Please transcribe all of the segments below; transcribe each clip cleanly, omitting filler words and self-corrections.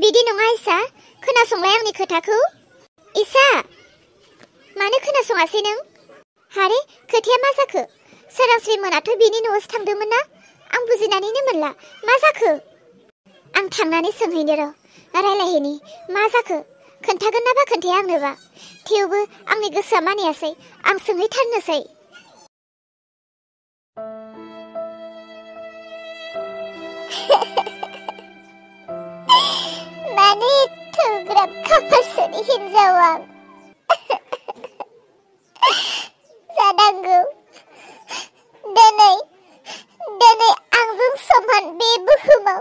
बिदि नङा इसा, खोनासंलाय आंनि खोथाखौ। इसा, मानो खोनासङासै नों? हारे, खोथाया मा जाखो? सोरांस्रि मोनाथ' बिनि न'आवसो थांदोंमोन ना? आं बुजिनानैनो मोनला, मा जाखो? आं थांनानै सोंहैनो र', रायलायहैनि, मा जाखो? खोन्थागोन नाबा खोन्थाया आंनोबा? थेवबो आंनि गोसोआ मानियासै, आं सोंहैथारनोसै। मानो एथ'ग्राब खाफालसोनि हिनजाव आं? जानांगौ दिनै आंजों समान बे बुहुमाव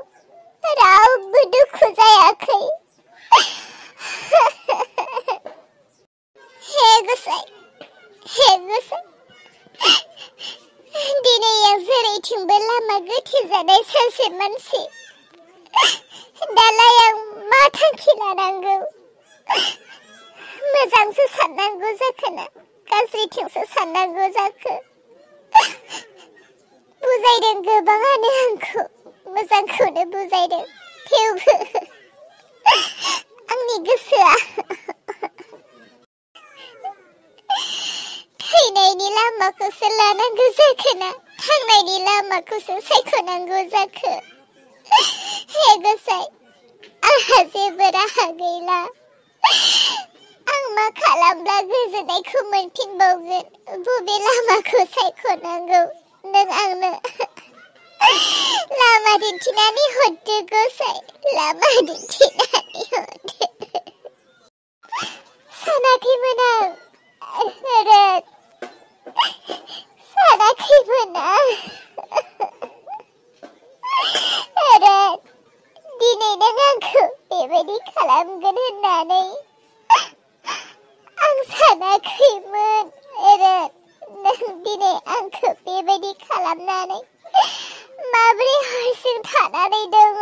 रावबो दुखु जायाखै। हे गोसाई, दिनै आं जेरैथिंबो लामा गोथे जानाय सासे मानसि। दालाय आं मा थांखि लानांगौ? मोजांसो साननांगौ जाखोना गाज्रिथिंसो साननांगौ जाखो? बुजायदों गोबाङानो आंखौ, मोजांखौनो बुजायदों, थेवबो आंनि गोसोआ थैनायनि लामाखौसो लानांगौ जाखोना थांनायनि लामाखौसो सायख'नांगौ जाखो? हे गोसाई, आंहा जेबो राहा गैला। आं मा खालामब्ला गोजोननायखौ मोनफिनबावगोन? बबे लामाखौ सायख'नांगौ? नों आंनो लामा दिन्थिनानै हरदो गोसाई, लामा दिन्थिनानै हरदो। सानाखैमोन आं, सानाखैमोन आं। दिनै नों आंखौ बेबायदि खालामगोन होननानै आं सानाखैमोन। नों दिनै आंखौ बेबायदि खालामनानै माबोरै हारसिं थानानै दङ?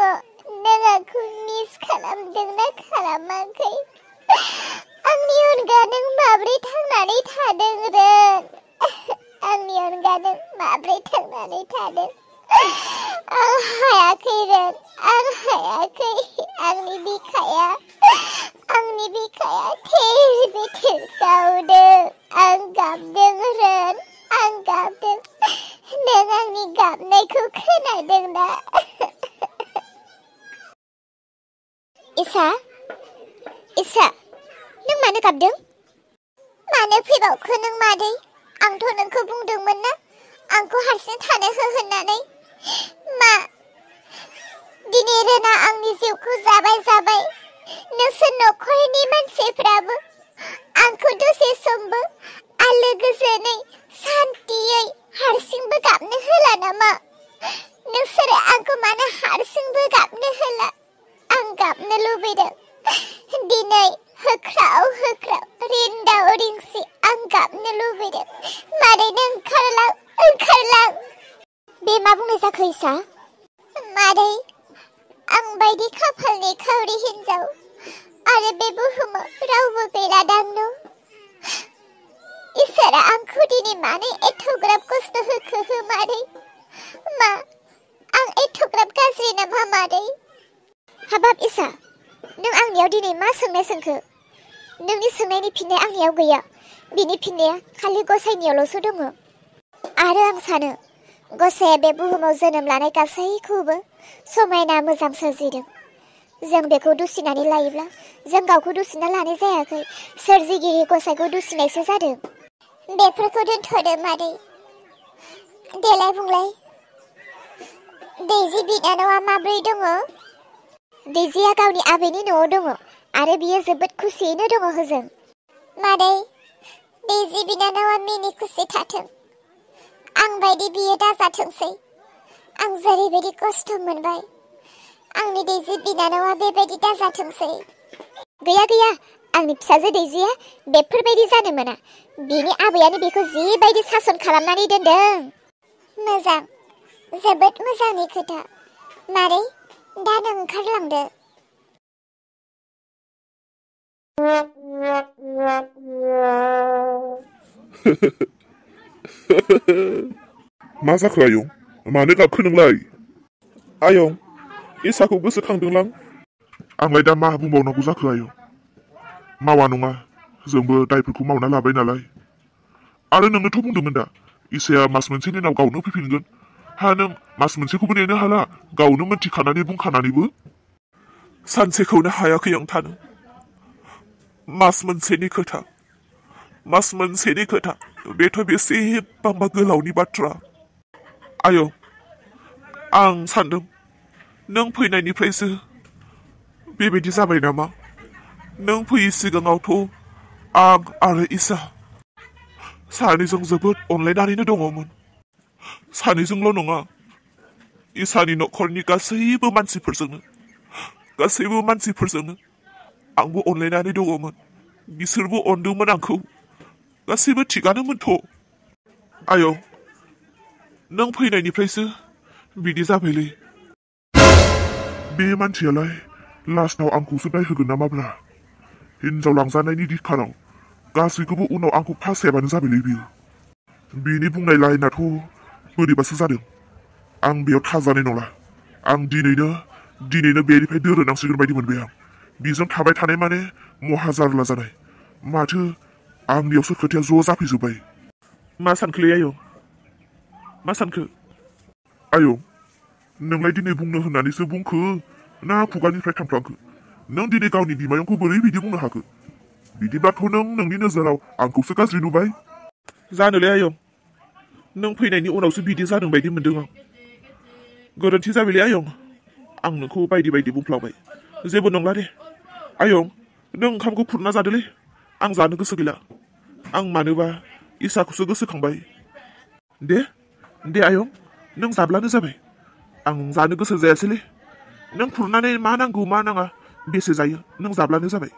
नों आंखौ मिस खालामदोंना खालामाखै? आंनि अनगा नों माबोरै थांनानै थादों रोन? आंनि अनगा नों माबोरै थांनानै थादों? आं हायाखै रोन, आं हायाखै। आंनि बिखाया थेर बेथेर गावदों। आं गाबदों रोन, आं गाबदों। नों आंनि गाबनायखौ खोनादों ना? इसा, नों मानो गाबदों? मानो फैबावखो नों मादै? आंथ' नोंखौ बुंदोंमोन ना आंखौ हारसिं थानो हो होननानै। मा दिनै रोना आंनि जिउखौ जाबाय। नोंसोर न'खरनि मानसिफ्राबो आंखौ दसे समबो आलो गोजोनै सान्थियै हारसिंबो गाबनो होला नामा? नोंसोरो आंखौ मानो हारसिंबो गाबनो होला? आं गाबनो लुबैदों। दिनै होख्राव रिन्दाव रिंसि आं गाबनो लुबैदों। मादै नों ओंखारलां। बे मा बुंनाय जाखो इसा? मादै, आं बायदि खाफालनि खावरि हिनजाव आरो बे बुहुमाव रावबो गैला दांनो। इसोरा आंखौ दिनै मानो एथ'ग्राब खस्थ' होखो मादै? मा आं एथ'ग्राब गाज्रि नामा मादै? हाबाब इसा, नों आंनियाव दिनै मा सोंनाय सोंखो? नोंनि सोंनायनि फिननाय आंनियाव गैया। बिनि फिननाया खालि गसाइनियावल'सो दङ। आरो आं सानो गसाइया बे बुहुमाव जोनोम लानाय गासैखौबो समायना मोजां सोरजिदों। जों बेखौ दुसिनानै लायोब्ला जों गावखौ दुसिना लानाय जायाखै, सोरजिगिरि गसाइखौ दुसिनायसो जादों। बेफोरखौ दोनथ'दो मादै। देलाय बुंलाय, दैजि बिनानावा माब्रै दङ? दैजिया गावनि आबैनि न'आव दङ आरो बियो जोबोद खुसियैनो दङ होजों। मादै, दैजि बिनानावा मिनि खुसि थाथों। आं बायदि बियो दाजाथोंसै। आं जेरैबायदि खस्थ' मोनबाय, आंनि दैजि बिनानावा बेबायदि दाजाथोंसै। गैया, आंनि फिसाजो दैजिया बेफोरबायदि जानो मोना। बिनि आबैयानो बेखौ जिबायदि सासन खालामनानै दोनदों। मोजां, जोबोद मोजांनि खोथा। मादै, दा नों ओंखारलांदो। मा जाखो आयं? मानो गाबखो नोंलाय? आयं, एसाखौ गोसोखांदोंलां। आंलाय दा मा बुंबावनांगौ जाखो आयौ मावा नङा जोंबो दायफोरखौ मावना लाबाय नालाय आरो नोंनोथ' बुंदोंमोन दा इसाया मास मोनसेनि उनाव गावनो फैफिनगोन हा नों मास मोनसेखौबो नेनो हाला गावनो मोनथिखानानै बुंखानानैबो सानसेखौनो हायाखै आं थानो मास मोनसेनि खोथा बेथ' बेसेबांबा गोलावनि बाथ्रा आयौ आं सानदों नों फैनायनिफ्रायसो बेबायदि जाबाय नामा नों फैयै सिगाङावथ' आं आरो इसा सानैजों जोबोद अनलायनानैनो दङमोन सानैजोंल' नङा इसानि न'खरनि गासैबो मानसिफोरजोंनो आंबो अनलायनानै दङमोन बिसोरबो अनदोंमोन आंखौ गासैबो थिगानोमोनथ' आयौ नों फैनायनिफ्रायसो बिदि जाबायलै बे मानसियालाय लास्टाव आंखौसो दायहोगोन नामाब्रा हिनजाव लांजानायनि दिखाराव गासैखौबो उनाव आंखौ फासायबानो जाबायलै बियो बिनि बुंनाय लाइनाथ' बोरैबासो जादों आं बेयाव थाजानाय नंला आं दिनैनो बेनिफ्राय दोरोनांसिगोन बायदि मोनबाय आं बिजों थाबाय थानाय माने महा जारला जानाय माथो आंनियावसो खोथाया ज' जाफैजोब्बाय मा सानखोलै आयौ मा सानखो आयौ नोंलाय दिनै बुंनो होननानैसो बुंखो ना खुगानिफ्राय थांफ्लांखो नों दिनै गावनि बिमायंखौ बोरै बिदि बुंनो हाखो बिदिब्लाथ' नों नोंनि नोजोराव आंखौसो गाज्रि नुबाय जानोलै आयं नों फैनायनि उनावसो बिदि जादों बायदि मोनदों आं गोरोन्थि जाबायलै आयं आं नोंखौ बायदि बुंफ्लांबाय जेबो नंला दे आयं नों ओंखामखौ खुरना जादोलै आं जानो गोसो गैला आं मानोबा इसाखौसो गोसोखांबाय दे आयं नों जाब्लानो जाबाय आं जानो गोसो जायासैलै नों खुरनानै मा नांगौ मा नाङा बेसे जायो नों जाब्लानो जाबाय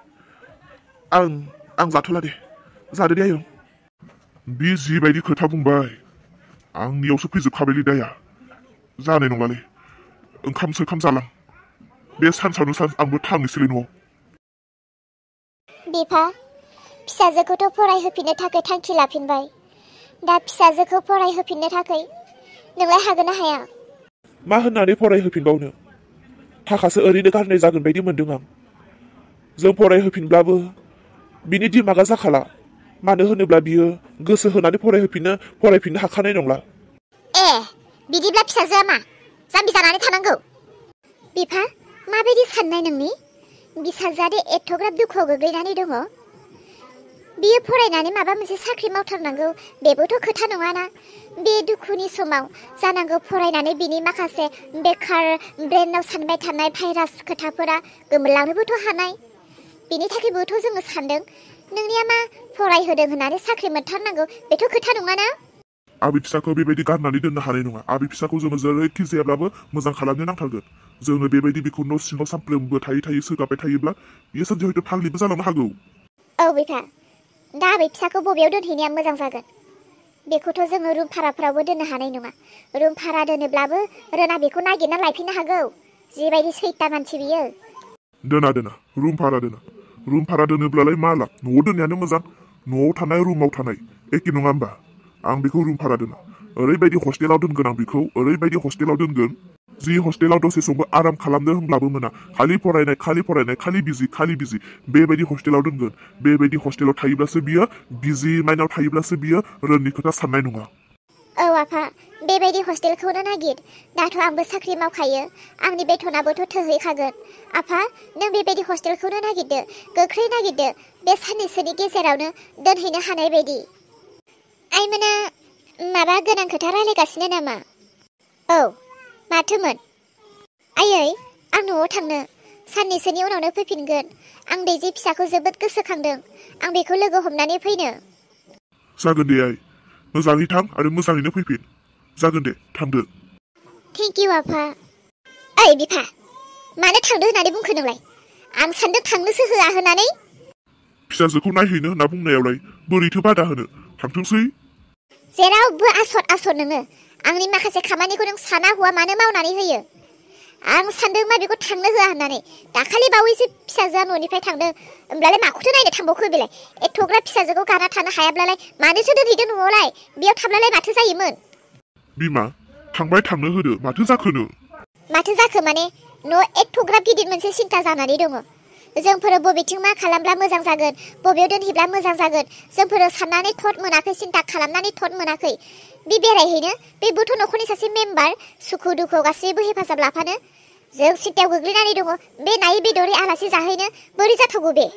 आं जाथ'ला दे जादो दे आयं बे जिबायदि खोथा बुंबाय आंनियावसो फैजोबखाबायलै दाया जानाय नंलालै ओंखाम सोखाम जालां बे सानसावनो सान आंबो थांनोसैलै न'आव बिफा फिसाजोखौथ' फरायहोफिननो थाखाय थांखि लाफिनबाय दा फिसाजोखौ फरायहोफिननो थाखाय नोंलाय हागोन ना हाया मा होननानै फरायहोफिनबावनो थाखासो ओरैनो गारनाय जागोन बायदि मोनदों आं जों फरायहोफिनब्लाबो बिनि दिमागा जाखाला मानो होनोब्ला बियो गोसो होनानै फरायफिननो हाखानाय नंला बिदिब्ला फिसाजोआ मा जाम्बि जानानै थानांगौ बिफा माबायदि साननाय नोंनि फिसाजोआ दे एथ'ग्राब दुखुआव गोग्लैनानै दङ बियो फरायनानै माबा मोनसे साख्रि मावथारनांगौ बेबोथ' खोथा नङाना बे दुखुनि समाव जानांगौ फरायनानै बिनि माखासे बेखार ब्रेनाव सानबाय थानाय भाइरास खोथाफोरा गोमोरलांनोबोथ' हानाय बेनि थाखायबोथ' जोङो सानदों नोंनिया मा फरायहोदों होननानै साख्रि मोनथारनांगौ बेथ' खोथा नङाना आबि फिसाखौ बेबायदि गारनानै दोननो हानाय नङा आबि फिसाखौ जोङो जेरैखि जायाब्लाबो मोजां खालामनो नांथारगोन जोङो बेबायदि बेखौ न' सिङाव सानफ्रोमबो थायै सोगाबाय थायोब्ला बियो सानसे हयथ' फाग्लिबो जालांनो हागौ औ बिफा दा आबै फिसाखौ बबेयाव दोनहैनाया मोजां जागोन बेखौथ' जोङो रुम भाराफोरावबो दोननो हानाय नङा रुम भारा दोनोब्लाबो रोना बेखौ नागिरना लायफिननो हागौ जिबायदि सैता मानसि बियो दोना रुम भारा दोनोब्लालाय मा लाब न'आव दोननायानो मोजां न'आव थानाय रुमाव थानाय एखे नङा होमबा आं बेखौ रुम भारा दोना ओरैबायदि हस्टेलाव दोनगोन आं बेखौ ओरैबायदि हस्टेलाव दोनगोन जि हस्टेलाव दसे समबो आराम खालामनो होनब्लाबो मोना खालि फरायनाय खालि बिजि बेबायदि हस्टेलाव दोनगोन बेबायदि हस्टेलाव थायोब्लासो बियो बिजि माइनाव थायोब्लासो बियो रोननि खोथा साननाय नङा औ आफा बेबायदि हस्टेलखौनो नागिर दाथ' आंबो साख्रि मावखायो आंनि बेथनाबोथ' थोहैखागोन आफा नों बेबायदि हस्टेलखौनो नागिरदो गोख्रै नागिरदो बे साननैसोनि गेजेरावनो दोनहैनो हानाय बायदि आइमोना माबा गोनां खोथा रायलायगासिनो नामा औ माथोमोन आयै आं न'आव थांनो साननैसोनि उनावनो फैफिनगोन आं दैजि फिसाखौ जोबोद गोसोखांदों आं बेखौ लोगो हमनानै फैनो जागोन दे आइ मोजाङै थां आरो मोजाङैनो फैफिन जागोन दे थांदो थेंक इउ आफा ओइ बिफा मानो थांदो होननानै बुंखो नोंलाय आं सानदों थांनोसो होआ होननानै फिसाजोखौ नायहैनो होनना बुंनायावलाय बोरैथो बादा होनो थांथोंसै जेरावबो आसर नोङो आंनि माखासे खामानिखौ नों साना हुआ मानो मावनानै होयो आं सानदों मा बेखौ थांनो होआ होननानै दाखालि बावैसो फिसाजोआ न'निफ्राय थांदों होमब्लालाय माखौथो नायनो थांबावखो बेलाय एथ'ग्राब फिसाजोखौ गारना थानो हायाब्लालाय मानोथो दोनहैदों न'आवलाय बेयाव थाब्लालाय माथो जायोमोन बिमा थांनो होदो माथो जाखोनो माथो जाखो माने न' एथ'ग्राब गिदिर मोनसे सिन्था जानानै दङ। जोंफोरो बबेथिं मा खालामब्ला मोजां जागोन, बबेयाव दोनहैब्ला मोजां जागोन, जोंफोरो साननानै थट मोनाखै, सिन्था खालामनानै थट मोनाखै। बे बेरायहैनो, बेबोथ' न'खरनि सासे मेम्बार, सुखु दुखुआव गासैबो हेफाजाब लाफानो। जों सिन्थायाव गोग्लैनानै दङ, बे नायै बेदरै आलासि जाहैनो बोरै जाथावगौ बे?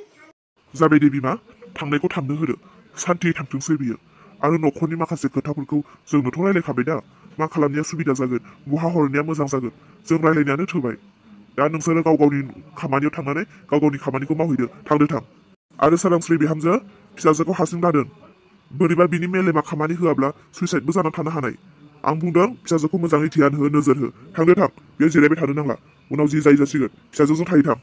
जाबाय दे बिमा, थांनायखौ थांनो होदो, सान्थियै थांथोंसै बियो। आरो न'खरनि माखासे खोथाफोरखौ जोंनोथ' रायलायखाबाय दा, मा खालामनाया सुबिदा जागोन, बहा हरनाया मोजां जागोन, जों रायलायनायानो थोबाय। दा नोंसोरो गाव गावनि खामानियाव थांनानै गाव गावनि खामानिखौ मावहैदो, थां। आरो सोरांस्रि बिहामजो फिसाजोखौ हारसिं दादोन। बोरैबा बिनि मेलेमा खामानि होआब्ला सुइसाइडबो जाना थानो हानाय। आं बुंदों फिसाजोखौ मोजाङै ध्यान हो, नोजोर हो। थां, बेयाव जिरायबाय थानो नांला। उनाव जि जायो जासिगोन, फिसाजोजों थाहैथां।